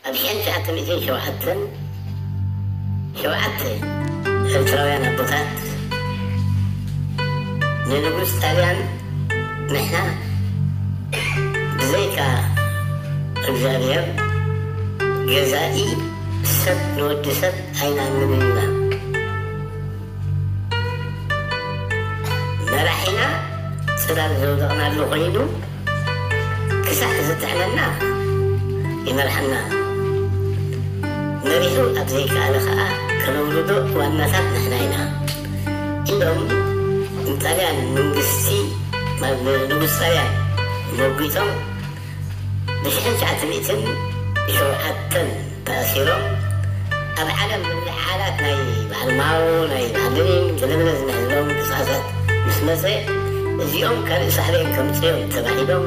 ኣብ ሽሕን ትሽዓተ ሚእትን ሸውዓተን ሸውዓተ ኤርትራውያን ኣቦታት ንንጉስ ጣልያን ንሕና ብዘይካ እግዚኣብሔር ገዛኢ ሰብ ንወዲ ሰብ ኣይንኣምንን ኢና። መራሒና ጽላል ዘውደቕናሉ ኮይኑ ክሳዕ ዝጥዕመና ይመርሓና። መሪሑ ኣብ ዘይከኣለ ከኣ ከነውርዶ ዋናታት ንሕና ኢና ኢሎም ንጣልያን መንግስቲ፣ ማለት ንንጉስ ጣልያን መጒቶም ብሽሕን ትሽዓተ ሚእትን ሸውዓተን ተኣሲሮም ኣብ ዓለም ልዕሊ ዓላት ናይ በዓል ማኦ፣ ናይ በዓል ሌኒን ገለመለ ዝምሕዝሎም ምንቅስቓሳት ምስ መጸ፣ እዚኦም ካልእ ሳዕቤን ከምጽኦም ተባሂሎም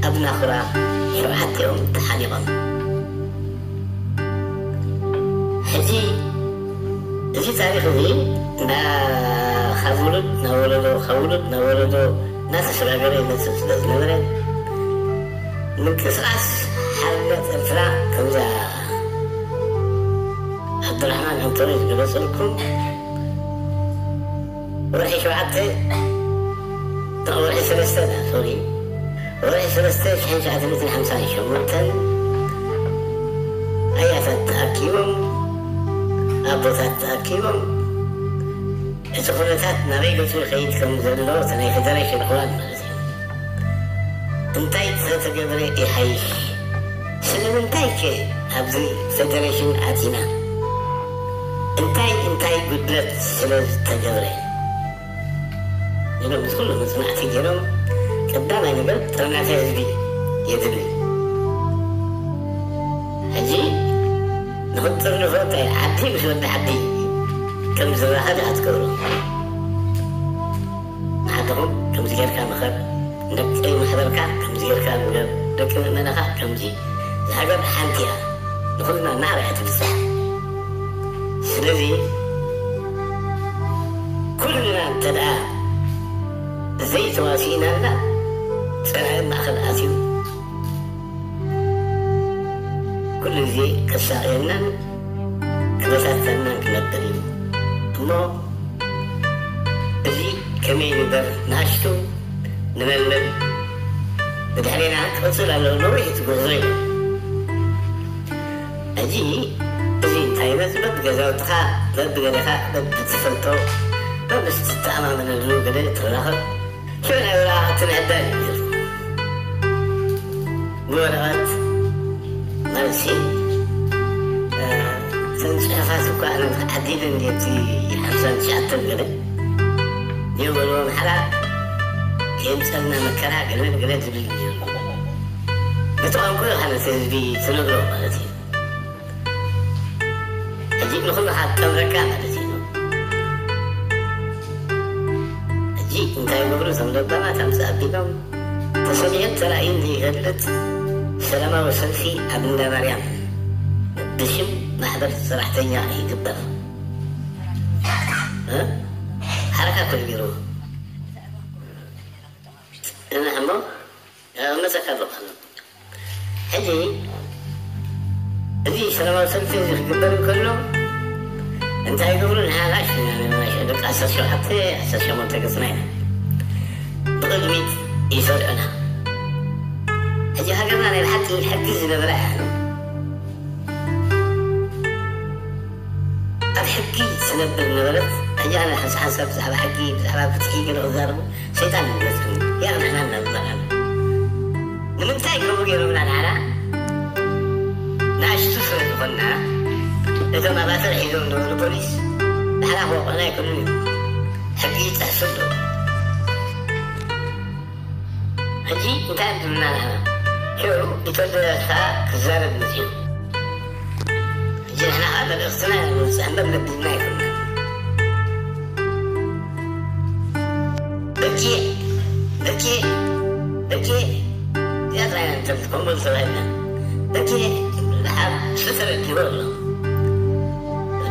ኣብ ናኹራ ሸውዓቲኦም ተሓኒቖም። ሕጂ እዚ ታሪኽ እዚ እንዳ ካብ ውሉድ ናብ ወለዶ፣ ካብ ውሉድ ናብ ወለዶ እናተሰጋገረ ይመጽእ ስለ ዝነበረ፣ ምንቅስቓስ ሓርነት ኤርትራ ከምዛ ዓብዱራሕማን ኣንቶኒ ዝገለጸልኩም ወርሒ ሸውዓተ፣ ወርሒ ሰለስተ፣ ሶሪ፣ ወርሒ ሰለስተ ሽሕን ትሽዓተ ሚእትን ሓምሳን ሸሞንተን ኣያታት ተኣኪቦም፣ ኣቦታት ተኣኪቦም፣ እቲ ኩነታት ናበይ ገጹ ይኸይድ ከም ዘሎ፣ እቲ ናይ ፌደሬሽን እዋን ማለት እዩ። እንታይ ዝተተገብረ ይሓይሽ? ስለምንታይ ከ ኣብዚ ፌደሬሽን ኣቲና? እንታይ እንታይ ጉድለት ስለ ዝተገብረ? ኢሎም ምስ ኩሉ መጽናዕቲ ገይሮም፣ ቀዳማይ ነገር ጥርናፈ ህዝቢ የድሊ። ሕጂ ንኽትጥርንፎ እንታይ፣ ዓዲ ምስ ወዲ ዓዲ ከም ዝራኸብ ኢኻ ትገብሮ። ንዓድኹም ከምዚ ጌርካ ምኸር፣ ደቂ ማሕበርካ ከምዚ ጌርካ ግበር፣ ደቂ ምእመናኻ ከምዚ። እዛ ሃገር ሓንቲ እያ፣ ንኹልና ማዕረ እያ ትብጻሕ። ስለዚ ኩልና እንተ ደኣ ዘይተዋሲእናላ፣ ጸላኢ ማእከል ኣትዩ ኩሉ ግዜ ከሳቕየናን ክበታተናን ክነብር እዩ። እሞ እዚ ከመይ ንበር ንኣሽቱ ንመልመል፣ ብድሕሬና ክቕጽል ኣለዎ ነዊሕ እቲ ጉዕዞ እዩ። ሕጂ እዚ እንታይ ይመጽእ? በብገዛውትኻ፣ በብገሌኻ፣ በብትፈልጦ፣ በብስትተኣማመነሉ ገለ ትራኸብ። ሽዑ ናይ ወረቓቕቲ ምዕዳል እዩ ነይሩ። ብወረቐት መልሲ፣ እ፣ እተን ጽሑፋት እኳ ኣነ ተዓዲለን ድየ፣ እቲ ሓምሳን ትሽዓተን ገለ ድዩ በልዎ፣ ማሕራ የምጸልና መከራ ገለ ገለ ዝብል ነይሩ። በቲ ቋንቋ ኢኻ ነቲ ህዝቢ ትነግሮ ማለት እዩ። ሕጂ ንኹሉ ካብ ጠምረካ ማለት እዩ። ሕጂ እንታይ ይገብሩ እዞም ለባማት? ኣምጽእ ኣቢሎም ተሰሚዑን ተራእዩን ዘይፈልጥ ሰላማዊ ሰልፊ ኣብ እንዳ ማርያም ብሽም ማሕበር ሰራሕተኛ ይግበር። እ? ሓረካ እኮ እዩ ገይሩ። እና እሞ፣ እ፣ መጸካ ኣለኹ። ሕጂ እዚ ሰላማዊ ሰልፊ እዚ ክግበር እንከሎ እንታይ ይገብሩ? ንሓናሽ ኢና ንናሽ ደቂ ዓሰርተ ሸውዓተ፣ ዓሰርተ ሸሞንተ ገጽና ኢና። ብቕድሚት ይሰርዑና። ሕጂ ሃገርና ናይ ብሓቂ ሕጊ ዝነበራ እያ። ኣብ ሕጊ ትነብር ነበረት። ሕጂ ኣነ ሓንሳ ሓንሳብ ብዛዕባ ሕጊ፣ ብዛዕባ ፍትሒ ገለ ክዛረቡ ሰይጣን ይመስለኒ። ያ ንሕና እናዝመራና። ንምንታይ ከምኡ ገይሮምና ንዓና? ንኣሽቱ ስለ ዝኾንና፣ እቶም ኣባትር ሒዞም ዝነበሩ ፖሊስ ንዓና ክወቕዑና ኣይክእሉን እዮም። ሕጊ ይጥሕሱ ኣለዉ። ሕጂ እንታይ እዮም ዝብሉና ንዓና? ሽዑ ቢተወደድ ከዓ ክዛረብ መፅዩ። ሕጂ ንሕና ከዓ መልእኽትና ኢና ነውፅእ እምበር መዲብና ኣይኮንናን። በጊዕ፣ በጊዕ፣ በጊዕ። እዚኣ ጥራይ ኢና ንፈልጥ፣ ከምኡ ተባሂልና። በጊዕ፣ ደሓር ዝተረዲዎ ኣሎ።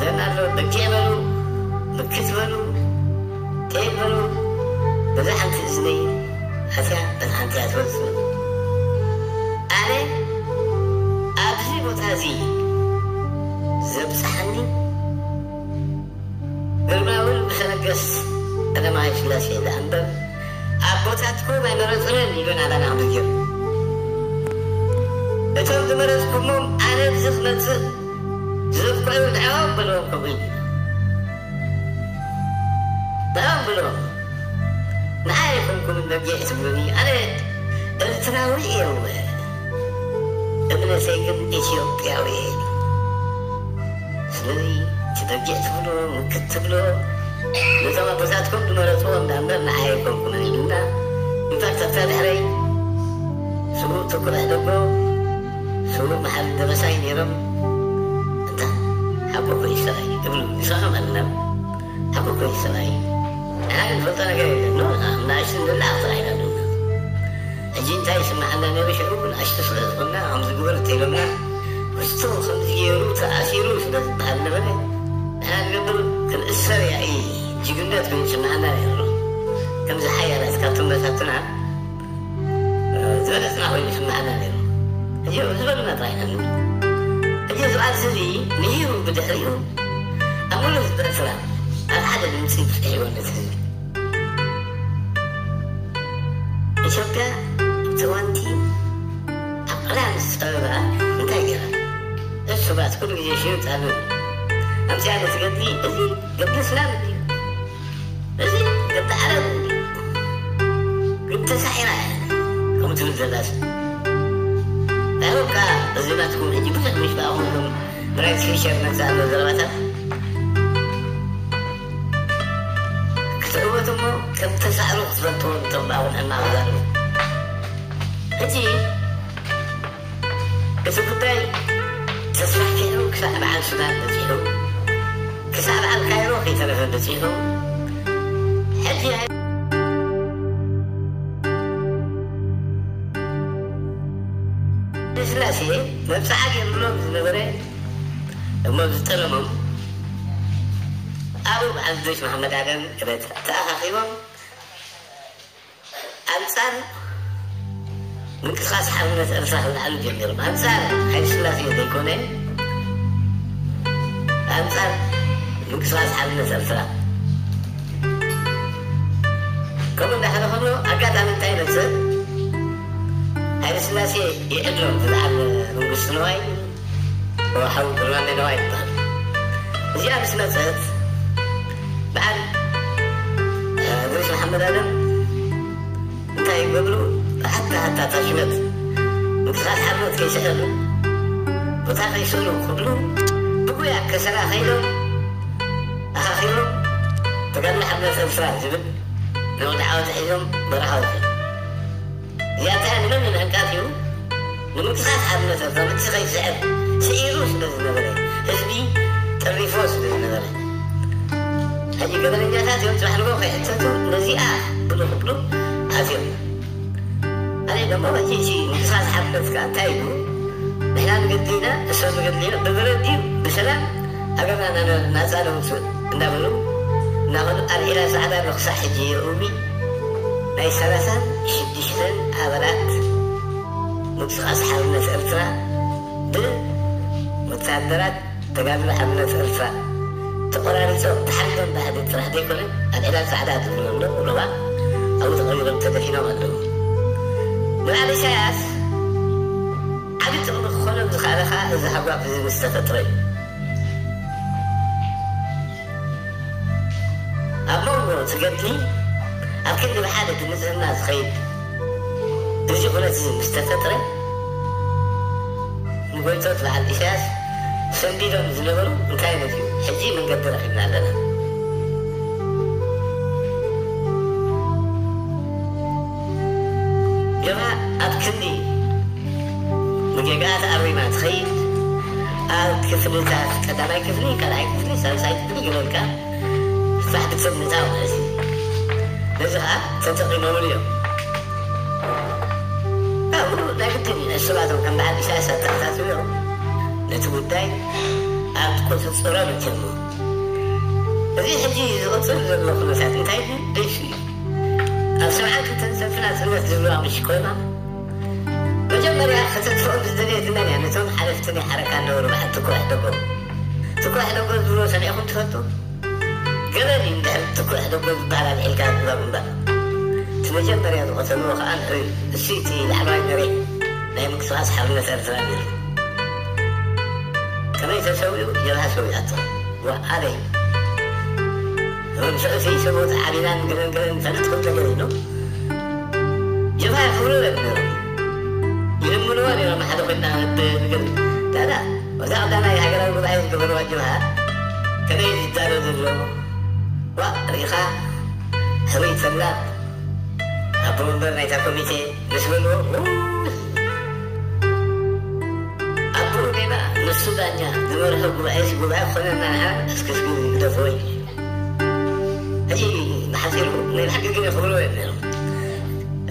ደና ኣሎ፣ በጊዕ በሉ፣ ምክት በሉ፣ ከይድ በሉ። በዛ ሓንቲ እዝነይ ኣትያ፣ በታ ሓንቲ እያ ትወፅእ። ኣነ ኣብዚ ቦታ እዚ ኢሉ ናባና ክምዝር። እቶም ዝመረጽኩሞም ኣነ እዚ ክመጽእ ዝዘፍቅዑ ንዕኦም በልዎም ከምኡ ኢሉ። ንዕኦም በልዎም። ንዓይ ኣይኮንኩምን በጊዕ ትብሉኒ፣ ኣነ ኤርትራዊ እየ እወ። እምነተይ ግን ኢትዮጵያዊ እየ። ስለዚ እቲ በጊዕ ትብሎ፣ ምክት ትብሎ፣ ነቶም ኣቦታትኩም ዝመረጽዎ እንዳ እምበር ንዓይ ኣይኮንኩምን ኢሉና። ኢንፋክት ኣብታ ድሕረይ ስዉእ ትኩእ ሕደጎ፣ ስዉእ መሓሪ ደበሳይ ነይሮም። እንታ ሓቦ ኮይሽ ሰብኣይ እብሉ ንስኻ ማለት ነው። ሓቦ ኮይሽ ሰብኣይ ንሓደ ዝፈልጦ ነገር የለን። ኖ፣ ንኣሽቱ ንላዕ ጥራሕ ኢና ኣለና። ሕጂ እንታይ ይስምዓና ነይሩ? ሽዑ ንኣሽቱ ስለ ዝኾንና ከምዚ ግበር እንተኢሎምና፣ ክስቶ ከምዚ ገይሩ ተኣሲሩ ስለ ዝበሃል ነበረ፣ ንሕና ንገብር ክንእሰር ያኢ ጅግነት ኮይኑ ይስምዓና ነይሩ። ከምዚ ሓያላት ካብቶም በታትና፣ እ፣ ዝበለጽና ኮይኑ ይስምዓና ነይሩ። ሕጂ ዝበሉና ጥራይ ኢና ንብል። ሕጂ እዚ ቃልሲ እዚ ምሂሩ ብድሕሪኡ ኣብ ሙሉእ ህዝቢ ኤርትራ ኣብ ሓደ ድምጺ ብጽሒዎ ነቲ ህዝቢ። ኢትዮጵያ እቲ እዋንቲ ኣብ ቀላይ ምስ ጸበባ እንታይ ገይራ? እሱባት ኩሉ ግዜ ሽዩጥ ኣሉ። ኣምጽያ ነቲ ገድሊ፣ እዚ ገድሊ እስላም እንድዩ። እዚ ገድሊ ዓረብ እንድዩ። ግን ተሳዒራ እያ። ከምኡ ትብል ዘላስ። I hope ከኣ እዚ ናትኩም ሕጂ ብዙሕ ምሽ ብኣኹም ብራይት ፊውቸር መጽእ ኣሎ ዘረባታት። ክትዕወት እሞ ከም ተሳዕሩ ክትፈልጥዎ እቶም ብኣኹም ሕማቕ ዘረቡ። ሕጂ እቲ ጉዳይ ተስፋሕፊሑ ክሳዕ በዓል ሱዳን በጺሑ፣ ክሳዕ በዓል ካይሮ ከይተረፈ በጺሑ፣ ሕጂ ስላሴ መብጽዓ ገይሩሎም ዝነበረ እሞ ዝጠለሞም ኣብኡ በዓል ልደሽ መሓመድ ኣደም ኤረትራ ተኣኻኺቦም ኣንጻር ምንቅስቃስ ሓርነት ኤርትራ ክለዓሉ ጀሚሮም። ኣንጻር ሃይለ ስላሴ ዘይኮነ፣ ኣንጻር ምንቅስቃስ ሓርነት ኤርትራ። ከምኡ እንዳኸደ ከሎ ኣጋጣሚ እንታይ ይመጽእ? ሃይለ ስላሴ ይዕድሎም ብዛዕባ መንግስቲ ነዋይ ወሓው ብርሃነ ነዋይ ይበሃል። እዚኣ ምስ መጸት በዓል፣ እ፣ እድሪስ መሓመድ ኣደም እንታይ ይገብሩ? ብሓታ ሓታ ታሽመት ምንቅስቃስ ሓርነት ከይስዕር፣ ቦታ ከይስእኑ ክብሉ ብጉያ ከሰላ ከይዶም ኣኻኺቦም ተጋድሎ ሓርነት ኤርትራ ዝብል ናይ ወዲ ዓወት ሒዞም በረኻ ወጺኦም። እዚኣታ ንመን ንመን ኣቃትዩ? ንምንቅስቃስ ሓርነት ኤርትራ ምእንቲ ከይስዕር ስዒሩ ስለ ዝነበረ፣ ህዝቢ ጠሪፎ ስለ ዝነበረ። ሕጂ ገበነኛታት እዮም፣ ጽባሕ ንግሆ ከይሕተቱ ነዚኣ ብሉ ክብሉ ኣትዮም። ኣነ ደሞ ሕጂ እቲ ምንቅስቃስ ሓርነት ከኣ እንታይ ኢሉ? ንሕና ንገድል ኢና፣ እሶም ንገድል ኢና፣ ብብረት ድዩ ብሰላም ሃገርና ና-፣ ናጻ ነውጽእ እንዳበሉ እናኸዱ ኣልዒላ ጻዕዳ ኣሎ ክሳዕ ሕጂ የእዊ ናይ ሰላሳን ሽዱሽተን ኣባላት ምንቅስቃስ ሓርነት ኤርትራ ብወታደራት ተጋድሎ ሓርነት ኤርትራ ተቆራሪጾም ተሓሪዶም ብኣህደት ጥራሕ ዘይኮነ ኣልዒላ ጻዕዳ ዝብሉ ኣሎ ሮባ ኣብኡ ተቐቢሮም ተደፊኖም ኣለዉ። ንበዓል ኢሳያስ ዓቢ ጥቕሚ ክኾኖም ዝኸኣለ ከኣ እዚ ሃጓፍ እዚ ምስ ተፈጥረ እዩ። ኣብ መንጎ እቲ ገድሊ ኣብ ክንዲ ብሓደ ብንጽህና ዝኸይድ እዚ ኩነት እዚ ምስ ተፈጥረ፣ ንጎይቶት በዓል ኢሳያስ ሰንቢዶም ዝነበሩ እንታይ መጺኡ? ሕጂ መንገዲ ረኺብና ኣለና። ጀብሃ ኣብ ክንዲ ንጌጋኣ ተኣሪማ ትኸይድ፣ ኣብ ክፍልታት ቀዳማይ ክፍሊ፣ ካልኣይ ክፍሊ፣ ሳልሳይ ክፍሊ ገለልካ ስራሕ ክትሰብ ምእታው ማለት እዩ። ነዚ ኸዓ ተጠቒሞምሉ እዮም። ካብኡ ናይ ግድን እዩ ንዕሱባቶም ከም በዓል ኢሳያስ ኣተኣታትዮም ነቲ ጉዳይ ኣብ ቁጽጽሮም ኣእትዮሞ። እዚ ሕጂ ዝቕጽል ዘሎ ኩነታት እንታይ ድዩ? ደሽ እዩ። ኣብ ሰብዓን ክልተን ሰልፊ ናጽነት ዝብልዋ ምሽ ኮይና፣ መጀመርያ ከተጥፍኦም ዝደለየት መን እያ? ነቶም ሓለፍቲ ናይ ሓረካ ነበሩ በዓል ትኩሕ ደጎ። ትኩሕ ደጎ ዝብልዎ ሰሚዕኩም ትፈልጡ? ገበን እዩ እንድሕር ትኩሕ ደጎ ዝበሃል ኣልዒልካ ኣብ ግንባር። እቲ መጀመርያ ዝቐተልዎ ከኣ ንዕኡ እዩ። እሱ እቲ ላዕለዋይ መሪሕ ናይ ምንቅስቓስ ሓርነት ኤርትራ ነይሩ። ከመይ ተሰዊኡ? ጀብሃ ሰዊኣቶ። ዋእ ኣበይ? ምስኡ እቲ ሰብኡት ዓቢናን ገለን ገለን ፈለጥኩም ነገር ኢሉ። ጀብሃ የኽብርዎ እዮም ነይሮም። ይልምንዎ ነይሮም፣ ሓደ ኮይንና ንብል። ዳዳ፣ ኣብዛ ቀዳማይ ሃገራዊ ጉባኤ ዝገበርዋ ጀብሃ ከመይ ዝዳሎ ዘሎ? ዋእ ርኢኻ፣ ሕሩይ ተላ፣ ኣቦ ወንበር ናይታ ኮሚቴ ምስ በልዎ፣ ውይ! ኣቦኡ ጌና ንሱ ዳኛ ዝመርሖ ጉባኤ፣ እዚ ጉባኤ ክኾነና ንዓ እስኪ፣ እስኪ ግደፍዎ እዩ። ሕጂ ብሓጺሩ ናይ ብሓቂ ግን የኽብርዎ እዮም ነይሮም።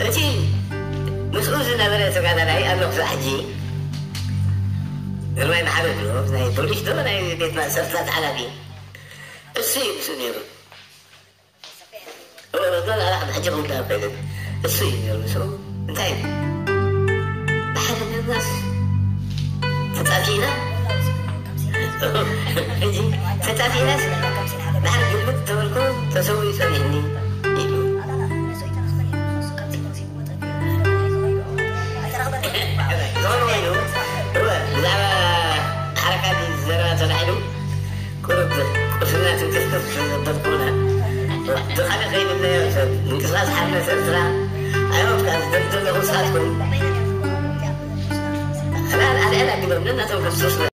እቲ ምስኡ ዝነበረ ተጋዳላይ ኣሎ ክሳዕ ሕጂ፣ ግርማይ መሓሪ ድሮ ናይ ፖሊስ ዶ ናይ ቤት ማእሰርትታት ሓላፊ፣ እሱ እዩ ምስኡ ነይሩ። እወ፣ መዝመዝ ኣላ ሕጂ ክውዳእ ኣይክእልን። እሱ እዩ ነይሩ ምስኡ። እንታይ እዩ? ብሓደ ምምናስ ተጣፊእና፣ ሕጂ ተጣፊእናስ፣ ድሓር ግልብጥ ተበልኩ፣ ተሰዊኡ ጸኒሕኒ ኢሉ። ዝኾነ ኮይኑ፣ እወ፣ ብዛዕባ ሓረካ ዘረባ ተላዒሉ፣ ቁሩብ ቁስልና ትንክፍክፍ ስለ ዘበልኩና፣ ብኻልእ ከይንለዮ ሰብ ምንቅስቓስ ሓርነት ኤርትራ፣ I hope ካብ ዝደሊ ዘለኹም ንስኻትኩም፣ ኣልዕል ኣቢሎም ነናቶም ክርስቶስ